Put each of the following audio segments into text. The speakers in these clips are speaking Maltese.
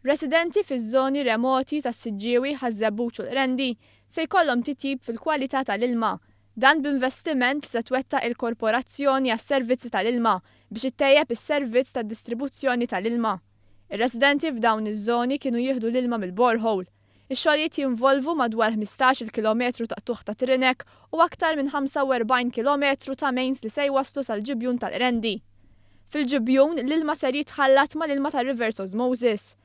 Residenti fiż-żoni remoti tas-Siġġiewi, Ħaż-Żebbuġ u l-Qrendi se jkollhom titjib fil-kwalità tal-ilma. Dan b'investiment li se twettaq il-Korporazzjoni għas-Servizzi tal-Ilma biex ittejjeb is-servizz tad-distribuzzjoni tal-ilma. Ir-residenti f'dawn iż-żoni kienu jieħdu l-ilma mill-borehole. Ix-xogħlijiet jinvolvu madwar 15-il kilometru ta' qtugħ ta' trinek u aktar minn 45 kilometru ta' mains li se jwasslu sal-ġibjun tal-Qrendi. Fil-ġibjun, l-ilma ser jitħallat mal-ilma tar-reverse osmosis.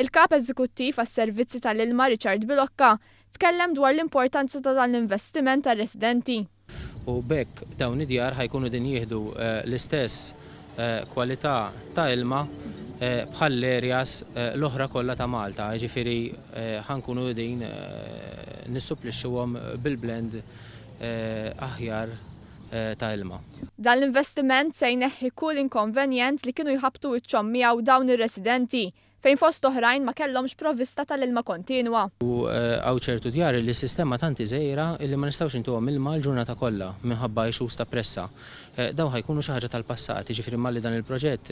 Il-Kap Eżekuttiv għas-Servizzi tal-Ilma Richard Bilocca tkellem dwar l-importanza ta' dan l-investiment għar-residenti. U b'hekk dawn id-djar ħa jkunu qegħdin jieħdu l-istess kwalità ta' ilma bħall-areas l-oħra kollha ta' Malta, jiġifieri ħa nkunu qegħdin nissupplixxuhom bil-blend aħjar ta' ilma. Dan l-investiment se jneħħi kull inkonvenjent li kienu jħabbtu wiċċhom miegħu dawn ir-residenti fejn fost oħrajn ma kellhomx provvista tal-ilma kontinwa. U hawn ċertu djar li s-sistema tant hi żgħira li ma nistgħux intuhom ilma l-ġurnata kollha minħabba issues ta' pressa. Dawn ħa jkunu xi ħaġa tal-passat, jiġifieri malli dan il-proġett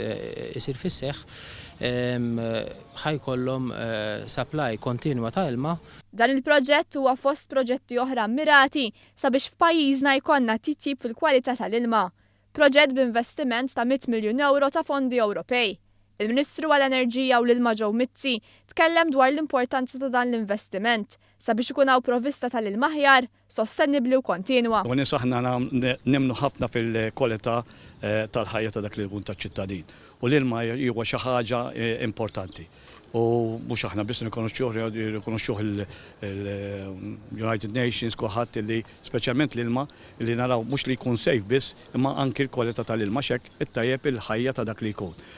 isir fis-seħħ ħa jkollhom supply kontinwa ta' ilma. Dan il-proġett huwa fost proġetti oħra mmirati sabiex f'pajjiżna jkollna titjib fil-kwalità tal-ilma. Proġett b'investiment ta' 100 miljun ewro ta' fondi Ewropej. Il-Ministru għall-Enerġija u l-Ilma Joe Mizzi tkellem dwar l-importanza ta' dan l-investiment sabiex ikun hawn provvista tal-ilma aħjar, sostenibbli u kontinwa. U nies aħna nemmnu ħafna fil-kwalità tal-ħajja ta' dak li jkun taċ-ċittadin. U l-ilma huwa xi ħaġa importanti. U mhux aħna biss nirrikonoxxuh, jirrikonoxxuh il-United Nations, kulħadd li speċjalment l-ilma li naraw mhux li jkun safe biss imma anki l-kwalità tal-ilma għax hekk ittejjeb il-ħajja ta' dak li jkun.